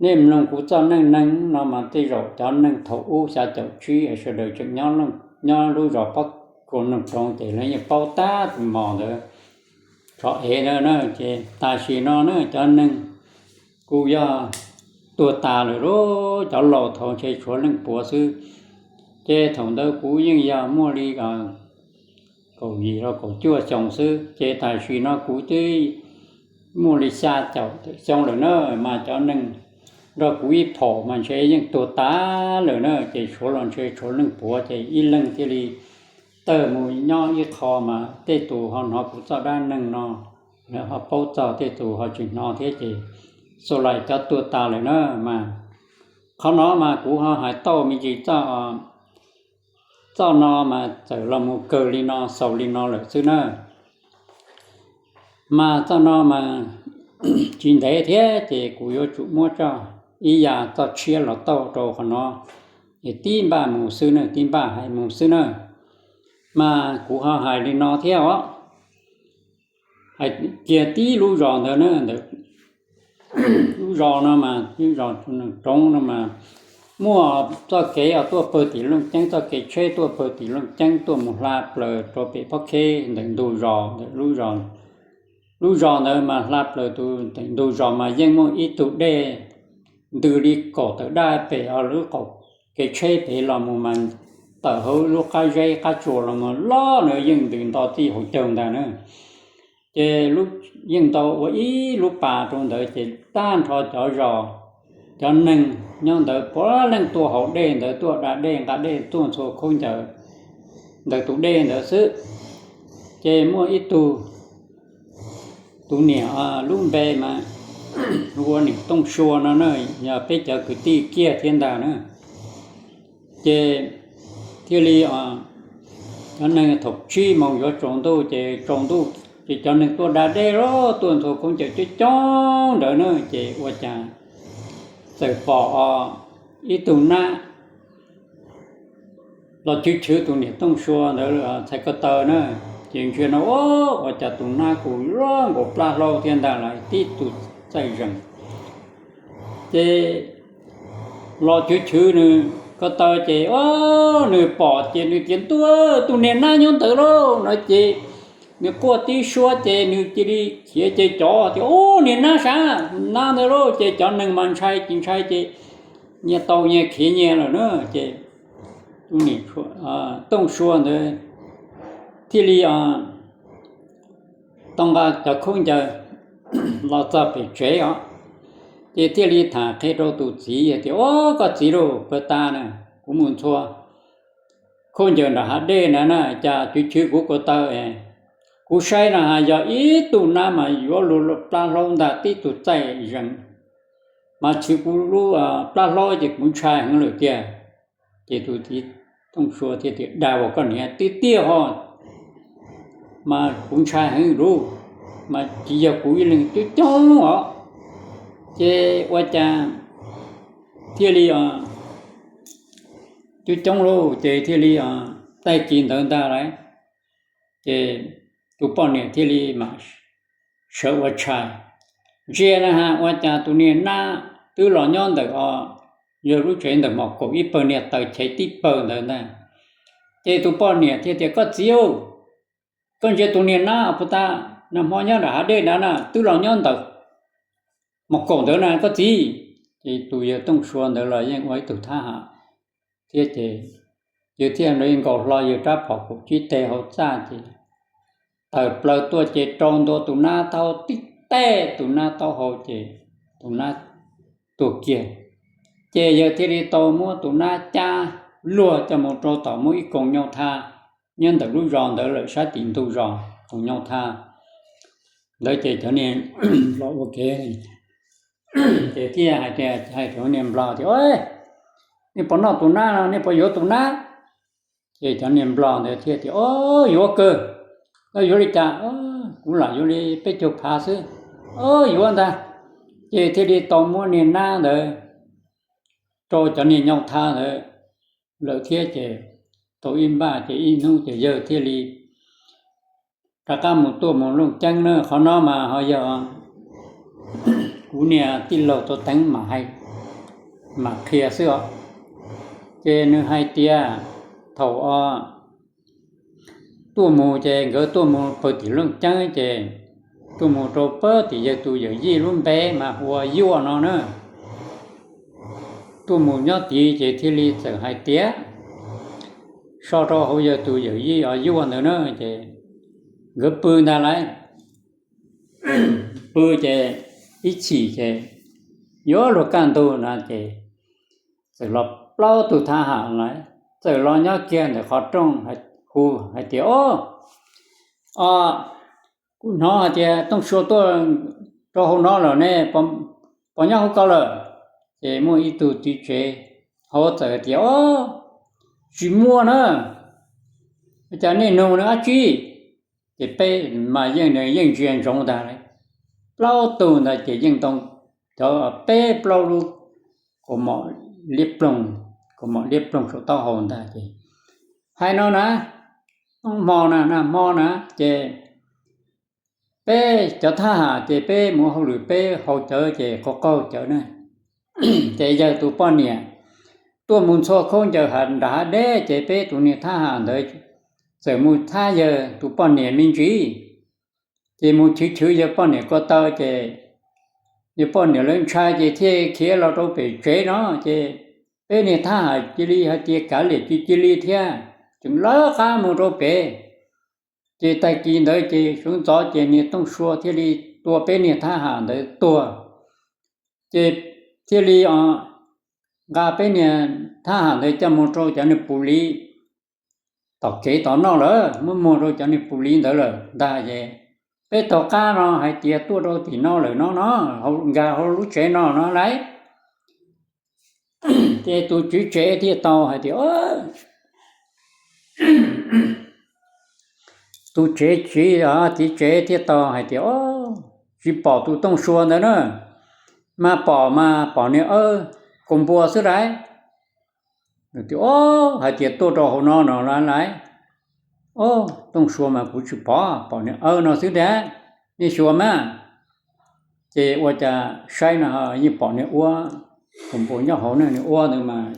nej mloog kuv txoj neej neeg no mas tej zaum cov neeg thaum ub xya caum tsib sawv daws tseem nyob lub zos Pob Kuas Noog Roob ces lawv yeej paub tab tus mos ntawd tsov ev ntawd na. Ces tam sim no na cov neeg kuj yog tuag tas lawm lauj, cov laus thaud ntshe tshuav leej puav xwb. Ces thaum ntawd kuv yeej yog muaj li kaum yim los kaum cuaj xyoo xwb, ces tam sim no kuv twb muaj li xya caum tawm xyoo lawm na, mas cov neeg nrog kuv ib phaum mas ntshe yeej tuag tas lawm na, ces tshuav los ntshe tshuav leej puav, ces ib leeg thiaj li tawg mus nyob ib qho mas tej tus ho hnov kuv txoj dab neeg no, lawv ho paub txog, tej tus ho tsis hnov thiab, ces xus lais cov tuag tas lawm na. Mas qhov no mas kuv ho hais tau me ntsis txoj, txoj no mas txawm los mus kawg li no xaus li no lawm xwb na. Mas txoj no mas tsis ntev thiab ces kuv yuav tsum muab txoj, ib yam txoj tshiab los tauj rau qhov no. Es tib npaj mus xwb na, tib npaj hais mus xwb na. Mas kuv ho hais li no thiab os, hais kiag tib lub zos ntawd na, ntawm lub zos no mas, lub zos Nees Roob no mas muaj txoj kev tuaj pawg tim Looj Ceeb, txoj kev tsheb tuaj pawg tim Looj Ceeb tuaj mus hla plaws rau pem Phob Kheb ntawm ntug zos, ntawm lub zos ntawd mas hla plaws tus ntug zos mas yeej muaj ib tug dej ntws li kaum tawm daj pem lub qaum kev tsheb pem los mus mas tawm hauv lub qab zeb qab tsua los mus los na, yeej ntws nto txij hauv caug ntag na. Ces yeej nto ua ib lub pas rau ntawd ces tag nrho cov zos, cov neeg nyob ntawd puav leej tuaj haus dej ntawd, tuaj da dej nqa dej tuaj ntxhua khaub ncaws ntawm tus dej ntawd xwb. Ces muaj ib tug, tus niam lub npe mas hu ua niam Tooj Sua no na, yog peb cov kwv tij kiag thiab ntag na. Ces thiaj li cov neeg thaum tsib moos yuav tsaus ntuj ces tsaus ntuj ces cov neeg tuaj da dej los tuaj ntxhua khaub ncaws coob coob ntawd na, ces ua cas txawm pom ib tug nab los chwv chwv tus niam Tooj Sua ntawd txhais ko taw na. Ces ntsia no ua cas tus nab kuj luaj nkaus plab hlaub thiab ntag lauj, tib tug txaij zees. Ces los chwv chwv nws ko taw ces nws pom ces nws tias, Ntuj, tus niag nab nyob ntawd lauj no ces nws quaj tib suab ces nws cia li khiav ces cov tias, Ub, niag nab sav, nab ntawd lauj. Ces cov neeg mas ntshai ces ntshai ces nyias tau nyias khiav nyias lawm na. Ces Tooj Sua ntawd thiaj li tau nqa cov khaub ncaws los txog pem tsev os, ces thiaj li tham qhia rau tus txiv tias, Ub, koj txiv lauj, puag ta na kuv mus ntxhua khaub ncaws nram hav dej na na, cas chwv chwv kuv ko taw, kuv saib no yog ib tug nab mas yuav luag plab hlaub ntag, tib tug txaij zees mas chwv kuv lub plab hlaub ces kuv ntshai heev lawm tiag. Ces tus txiv Tooj Sua thiaj tias, Dag uas koj niam, tiag tiag ho mas kuv ntshai heev lauj, mas tsis yog kuv ib leeg, coob coob os. Ces ua cas thiaj li coob coob lauj, ces thiaj li tag kis ntawd ntag lauj, ces tus poj niam thiaj li mas sawv ua tshais, ntsia na has ua cas tus niag nab twb los nyob ntawm os, yog lub tsev ntawm mos kaum ib pawg niag taw chev tib pawg ntawd ntag. Ces tus poj niam thiaj tias, Koj txiv, koj ntsia tus niag nab puag ta, nag hmo nyob nram hav dej nrad na twb los nyob ntawm mos kaum ntawd na koj txiv. Ces tus yawg Tooj Sua ntawd los yeej ua ib tug thab ham thiab ces yawg thiaj li nkaus hlo yawg rab phom kaum tsib teg hauv txaj ces tawm plaws tuaj ces rau ntua tus nab taub hau tib teg, tus nab taub hau ces tus nab tuag kiag. Ces yawg thiaj li tau muab tus nab cab luag coj mus rau tom muaj ib koog nyau tha nyob ntawm lub zos ntawd lawm, sab tim ntug zos koog nyau tha ntawd. Ces cov niag los ua ke ces thiaj hais tias, hais rau niag nplog tias, Nej puas noj tus nab no, nej puas yuav tus nab? Ces cov niag nplog ntawd thiaj tias, O, yuav kawg, koj yuav li cas? Kuv lam yuav li peb caug phav xwb. O, yuav ntag. Ces thiaj li tau muab niag nab ntawd rau cov niag nyau tha ntawd lawm thiab ces tau ib npaj ces ib hnub ces yawg thiaj li rov qab mus tuaj mus Looj Ceeb na. Qhov no mas ho yog kuv niag tij laug Tuam Teev mam qhia xwb os. Ces nws hais tias thaum tuaj mus ces nkawd tuaj mus pawg tim Looj Ceeb ces tuaj mus rau pawg tim yawg tus yawm yij lub npe mas hu ua Yuaj no na. Tuaj mus nyob tid ces thiaj li txawm hais tias so rau hauv yawg tus yawm yij os Yuaj ntawd na, ces nkawd pw ntag lauj. Pw ces ib chim ces yuav luag kaj ntug na ces txawm los plaub tug thab ham lawm, txawm los nyob kiag ntawm qhov rooj hu hais tias, O, kuv hnov hais tias Tooj Sua tuaj rau hauv no lawm ne, puas nyob hauv ko lawm? Ces muaj ib tug txiv tsev hauv txawm tias, O, tsis muaj na, cas nej nug nws dab tsi? Ces peb mas yeej, yeej ntsia ntsoov ntag lauj. plaub tug ntawd ces yeej ntoo cov peb plaub lub kaus mom liab ploog, kaus mom liab ploog saum taub hau ntag ces hais no na, hmo na, nag hmo na ces peb cov thab ham ces peb mus hauj lwm peb haus cawv ces qaug qaug cawv na, ces yawg tus poj niam tuaj mus ntxhua khaub ncaws nram hav deb ces peb tus niag thab ham ntawd txawm mus thab yawg tus poj niam me ntsis, ces mus chwv chwv yawg poj niam ko taw ces yawg poj niam lawv ntshai ces thiaj khiav los rau pem tsev no ces peb niag thab ham cia li hais tias kav liam cia li thiab tseem lawv qab mus rau pem. Ces tag kis ntawd ces sawv ntxov ces niag Tooj Sua thiaj li tua peb niag thab ham ntawd tuag, ces thiaj li nqa peb niag thab ham ntawd coj mus rau cov niag pus liv tom kev tom noj lawm, muab muag rau cov niag pus liv ntawd lawm ntag ces peb taug qab no hais tias tuaj rau tim no lawm no no, nkag hauv lub tsev no no lauj. Ces tus tswv tsev thiaj tau hais tias, tus tsev txiv, txiv tsev thiaj tau hais tias, tsis pom tus Tooj Sua ntawd na, mas pom mas pom niag Awb kaus npua xwb lauj. Hais tias tuaj rau hauv no no lauj. Tooj Sua mas kuv tsis pom, pom niag Awb no xwb tiag, nej xyuas mas. Ces ua cas saib no yeej pom niag Uab kaus npua nyob hauv na, niag Uab ntawd mas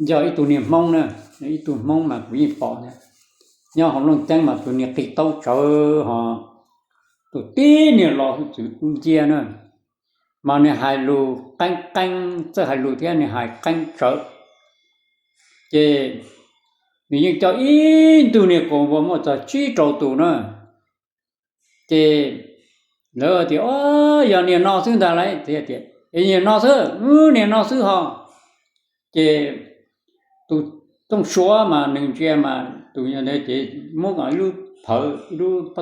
yog ib tug niag Hmoob na, ib tug Hmoob mas kuv yeej pom na, nyob hauv Looj Ceeb mas tus niag qig taub tsawv ho, tus tib niag lo hwj txwv ncia na, mas nws hais lus qeeb qeeb, txawj hais lus thiab nws hais qeeb tsawv. Ces nws yeej coj ib ntug niag kaus npua muaj txog tsib rau tus na. Ces lawv tias, o, yog niag no xwb ntag lauj, tias, es niag no xwb, niag no xwb ho. Ces tus Tooj Sua mas nws ntsia mas tus ces muab ib lub phawv, ib lub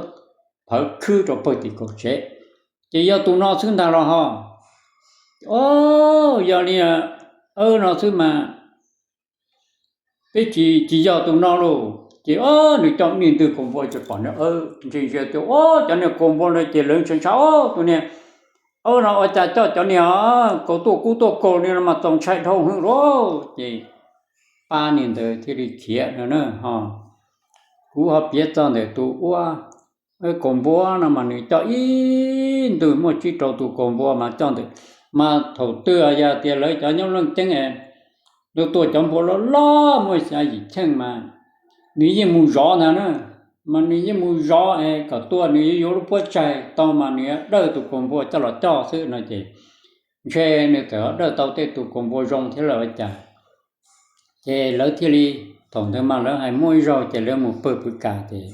phawv khwb rau pawg tim kaum tsev, ces yog tus no xwb ntag los ho. O, yog li Awb no xwb mas peb tsis, tsis yog tus no lauj. Ces o, nws coj ib ntug kaus npua ces pom niag Awb ntsia ntsia tias, o, cov niag kaus npua ntawd ces lawv ntshai ntshai, o, tus niag Awb no ua cas coj cov niag kaus tuaj kub tuaj kaus li no mas txaus ntshai dhau hwv lauj. Ces pab niag ntawd thiaj li khiav no na ho. Kuv ho piav txog ntawm tus Uab kaus npua no mas nws coj ib ntug muaj tsib rau tus kaus npua mas coj ntawm, mas thaum twg yog tias lawv cov nyob Looj Ceeb es lawv tua cov npua loj loj muaj xya yim cheej mas nws yeej mus zov ntag na, mas nws yeej mus zov es kom tuaj nws yuav yuav lub puab tsaig tau mas nws dawj tus kaus npua coj los coj xwb no ces ntshe nws txawm dawj tau tej tus kaus npua zoo thiab los ua cas. Ces lawv thiaj li, thaum ntawd mas lawv hais muaj ib zaug ces lawv mus pawg pw kas ces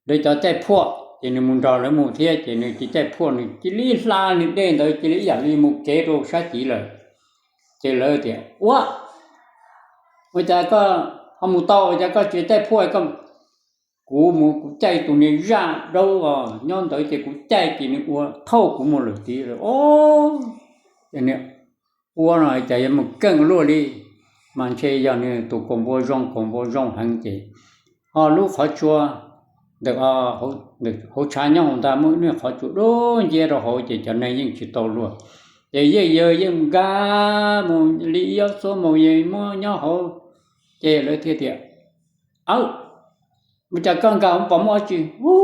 lawv cov caij phuaj ces nws mus nrog lawv mus thiab ces nws cia caij phuaj nws cia li hla nws dej ntawd cia li ib yam li mus kev rau sab tid lawm. Ces lawv tias, Uab, ua cas koj ho mus tau, ua cas koj tsis caij phuaj koj? Kuv mus kuv caij tus niag zaj daub os nyob ntawd ces kuv caij ces nws ua thauj kuv mus lawm tid lawm. O, ces niag Uab no cas yuav mus keej luaj li, mas ntshe yog nws tus kaus npua zoo, kaus npua zoo heev ces ho lub qhov tsua ntawm hauv tshav nyob hauv ntag muaj ib lub qhov tsua dub nciab rau hauv ces cov neeg yeej tsis tau luag. Ces yeej yawg yeej nkag mus li ib ob xuab moos yeej muab nyob hauv. Ces lawv thiaj tias, Aw, ua cas koj nkag hauv pom muaj dab tsi? Hu,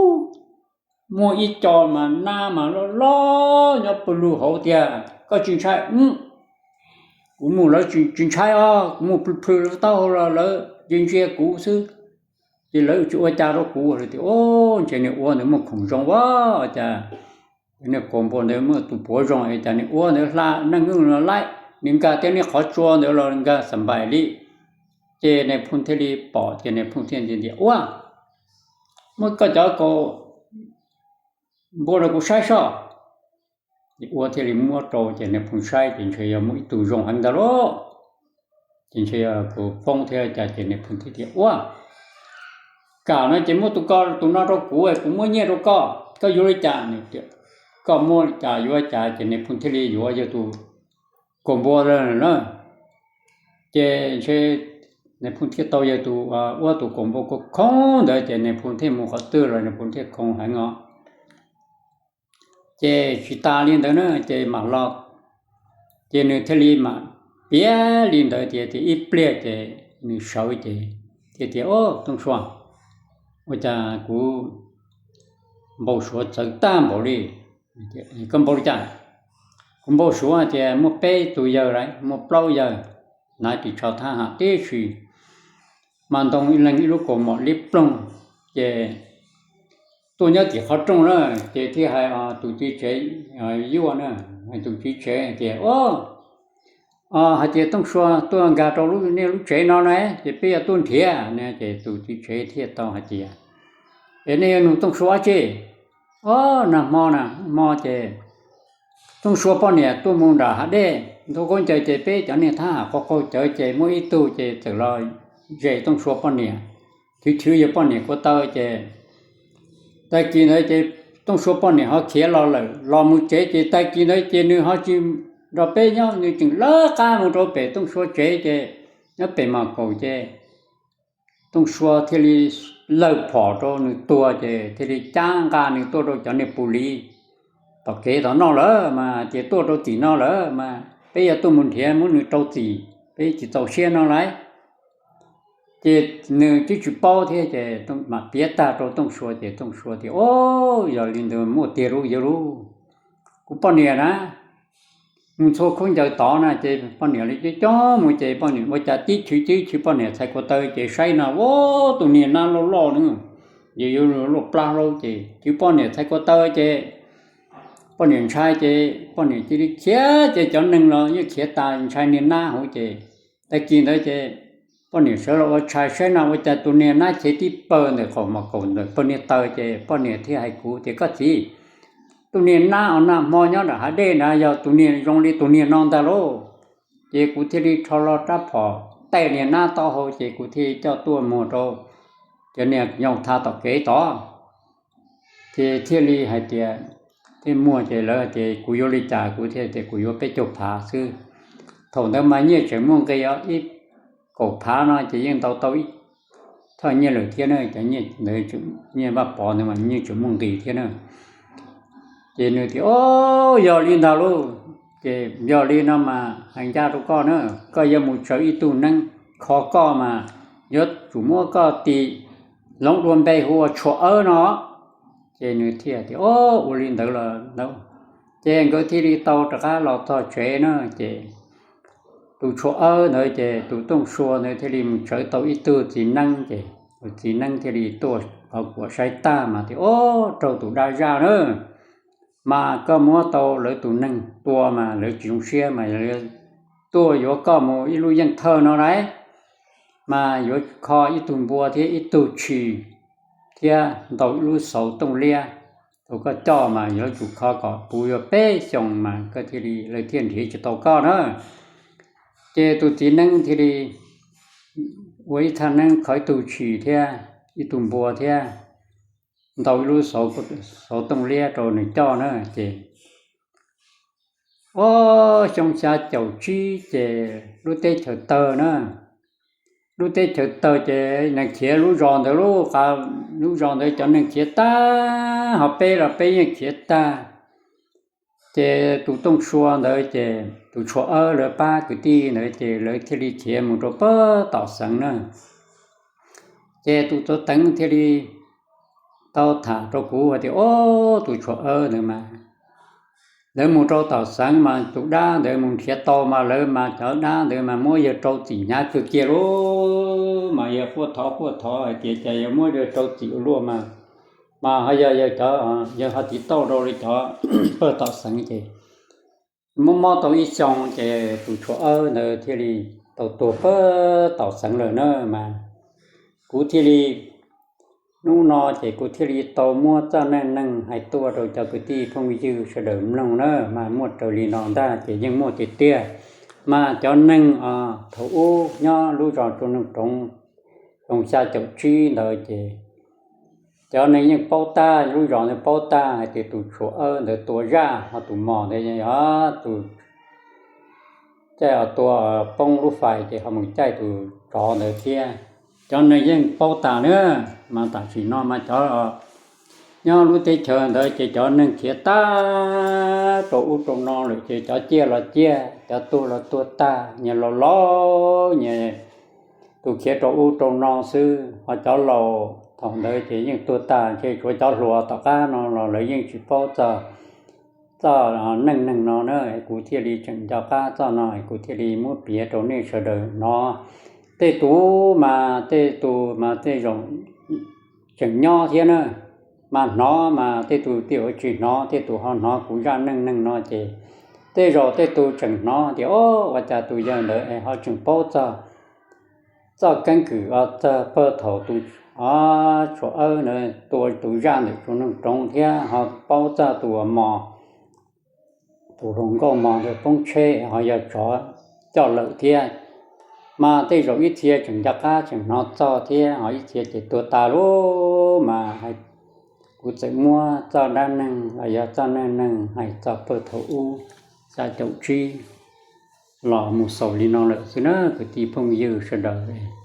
muaj ib co mas nab mas loj loj nyob pawg lug hauv tiag, koj tsis ntshai? Kuv mus lawv tsis ntshai os, kuv mus plhws plhws lawv taub hau los lawv ntsia ntsia kuv xwb. Ces lawv tsis ua cas rau kuv. Lawv tias, O, ntshe niag Uab ntawd muaj khoom zoo ua cas niag kaus npua ntawd muaj tus puav zoo es cas niag Uab ntawd hla neej no laib, nws nkag thiab niag qhov tsua ntawd los nkag xam npaim li. Ces nais phoo thiaj li pom ces nais phoo thiaj tias, Uab, muab koj cov kaus npua rau kuv saib soj. Ces Uab thiaj li muab rau ces nais phoo saib ces ntshe yog muaj ib tug zoo heev ntag lauj. Ces ntshe yog tus poob thiab cas ces nais phoo thiaj tias, Uab, kam no ces muab tus ko tus no rau kuv, kuv muab nyiaj rau koj, koj yuav li cas? Koj muab li cas yuav li cas? Ces nais phoo thiaj li yuav yawg tus kaus npua lawm na. Ces ntshe nais phoo thiaj tau yawg tus, Uab tus kaus npua khoo khoo ntawd ces nais phoo thiaj mus qhov twg los nais phoo thiaj khoo heev os. Ces tsis tas li ntawd na ces mam los, ces nws thiaj li mam piav li ntawd tias, tias ib pliag ces nws sawv ces thiaj tias, Au, Tooj Sua, ua cas kuv npau suav txawv tag npaum li. Koj npau li cas? Kuv npau suav tias muaj peb tug yawg lawm, muaj plaub yawg, hnav ris tsho thab ham tib si, mas ntoo ib leeg ib lub kaus mom liab ploog, ces tuaj nyob tim qhov rooj na, ces thiaj hais tus txiv tsev, yuaj na, tus txiv tsev hais tias, Au, hais tias Tooj Sua tuaj nkag rau nej lub tsev no na, ces peb yuav tuaj nrhiav na. Ces tus txiv tsev thiaj tau hais tias, Es nej yuav nug Tooj Sua dab tsi? Au, nag hmo na, hmo ces Tooj Sua poj niam tuaj mus nram hav dej nthua khaub ncaws ces peb cov niag thab ham qaug qaug cawv ces muaj ib tug ces txawm los zes Tooj Sua poj niam, chwv chwv yawg poj niam ko taw ces tag kis ntawd ces Tooj Sua poj niam ho khiav los lawm, los mus tsev ces tag kis ntawd ces nws ho tsis nrog peb nyob, nws tseem lawv qab mus rau pem Tooj Sua tsev ces nyob pem mos kaum ces Tooj Sua thiaj li lawv phom rau nws tuag ces thiaj li cab nqa nws tuaj rau cov niag pus lis tom kev tom noj lawm mas tias tuaj rau tim no lawm mas peb yuav tuaj mus nrhiav muab nws rau txim, peb tsis txaus siab no lauj. Ces nws twb tsis paub thiab ces mam piav tag rau Tooj Sua ces Tooj Sua tias, Au, yog li ntawd muaj tiag lauj yawg lauj, kuv poj niam na mus nthua khaub ncaws tod na. Ces poj niam li coob coob mus ces poj niam ua cas tib chwv tib chwv poj niam txhais ko taw ces saib no, Au, tus niag nab loj loj na, yus yuav luaj plab hlaub ces chwv poj niam txhais ko taw ces poj niam ntshai ces poj niam cia li khiav ces cov neeg los yeej khiav tas ntshai niag nab hauv ces tag kis ntawd ces poj niam sawv los ua tshais saib no ua cas tus niag nab khiav tib pawg ntawm qaum mos kaum ntawm pawg niag taw ces poj niam thiaj hais kuv tias, Koj txiv, tus niag nab uas nag hmo nyob nram hav dej na yog tus niag zoo li tus niag no ntag lauj. Ces kuv thiaj li rho lo rab phom taij niag nab taub hau ces kuv thiaj li coj tuaj muag rau cov niag nyoog tha tom kev tod. Ces thiaj li hais tias, thiaj muag ces lawv hais tias kuv yuav li cas, kuv thiaj tias kuv yuav peb caug phav xwb. Thaum ntawd mas nyiaj tseem muaj nqis os, ib kaum phav no ces yeej ntau tau ib thoj nyiaj lawm thiab na, cov nyiaj ntawd, nyiaj Vaj Pov ntawd mas yeej tseem muaj nqis thiab na. Ces nws tias, Au, yog li ntag lauj, ces yog li no mas hais ncaj rau koj na, koj yuav mus tsawv ib tug neeb kho koj mas yuav tsum muab koj tis loov dua npe hu ua Tshuav Awb no. Ces nws thiaj tias, Au, ua li ntawd los ntawd. Ces nkawd thiaj li tau rov qab los txog tsev na, ces tus Tshuav Awb ntawd ces tus Tooj Sua ntawd thiaj li mus tsawv tau ib tug txiv neeb, ces tus txiv neeb thiaj li tuaj qhov kuam saib tag mas tias, Au, raug tus dab zaj na, mas koj muab tau lawv tus neeg tua mas lawv tsis zoo siab mas tuaj yuav koj mus ib lub yeej thawj no lauj, mas yuav kho ib tug npua thiab ib tug tshis thiab ntau ib lub xauv tooj liab rau koj coj mas yuav tsum kho kom puv yuav peb xyoos mas koj thiaj li, lawv thiaj nrhiav tsis tau koj na. Ces tus txiv neeb thiaj li ua ib thaj neeb kho ib tug tshis thiab ib tug npua thiab ntau ib lub xauv tooj liab rau nws coj na. Ces, o, xyoo xya caum tsib ces lub teb chaws tawg na, lub teb chaws tawg ces neeg khiav lub zos ntawd lauj, lub zos ntawd cov neeg khiav tag, ho peb los peb yeej khiav tag. Ces tus Tooj Sua ntawd ces tus Tshuav Awb lawv pab kwv tij ntawd ces lawv thiaj li khiav mus rau pem Tom Xeev na. Ces tus Txawv Teev thiaj li tau tham rau kuv hais tias, o, tus Tshuav Awb ntawd mas lawv mus rau Tom Xeev mas tus dab ntawd mus nrhiav tau mas lawv mas cov dab ntawd mas muab yawg rau txim hnyav kawg kiag lauj, mas yawg quaj thov quaj thov hais tias cas yawg muab yawg rau txim ua luaj mas, mas ho yog yawg cov, yawg ho tiv tauj rau li cov pawg Tom Xeev ces mob mob tau ib xyoo ces tus Tshuav Awb ntawd thiaj li tau tuag pem Tom Xeev lawm na. Mas kuv thiaj li, hnub no ces kuv thiaj li tau muab txoj neej neeg hais tuaj rau cov kwv tij phooj ywg sawv daws mloog na, mas muaj raws li no ntag ces yeej muaj tiag tiag. Mas cov neeg thaum ub nyob lub zos Tsuas Noog Roov xyoo xya caum tsib ntawd ces cov neeg yeej paub tag, lub zos ntawd paub tag hais tias tus Tshuav Awb ntawd tua zaj, ho tus mos ntawd yog tus caij tua poob lub fais ces ho mus caij tus tsov ntawd thiab. Cov neeg yeej paub tas na, mas tam sim no mas cov Nyob lub teb chaws ntawd ces cov neeg khiav tag rau ub rau no lawm ces cov ciaj los ciaj, cov tuag los tuag tag, nyias laus laus, nyias tus khiav rau ub rau no xwb. Ho cov laus thaum ntawd ces yeej tuag tag, ces tsuav cov hluas tom qab no los lawv yeej tsis paub txog txoj neej neeg no na. Kuv thiaj li tseem nco qab txoj no, kuv thiaj li muab piav rau nej sawv daws hnov. Tej tus mas tej tus mas tej zaum tseem nyob thiab na, mas hnov mas tej tus twb tsis hnov, tej tus ho hnov kuv zaj neej neeg no ces tej zaum tej tus tseem hnov tias, o, ua cas tus yawg ntawd es ho tseem paub txog txoj keeb kwm, txog pawg thaum tus tshuav awb ntawd tua tus zaj ntawm tsuas noog roov thiab ho paub txog tus uas mos, tus hluas nkauj mos ntawd poob tsheb ho yog tsov coj lawm thiab. Mas tej zaum ib txhia tseem nco qab tseem hnov txog thiab, ho ib txhia ces tuag tas lawm mas. Kuv txawm muab txoj dab neeg los yog txoj neej neeg hais txog pawg thaum ub xya caum tsib los mus xaus li no lawm xwb na kwv tij phooj ywg sawv daws.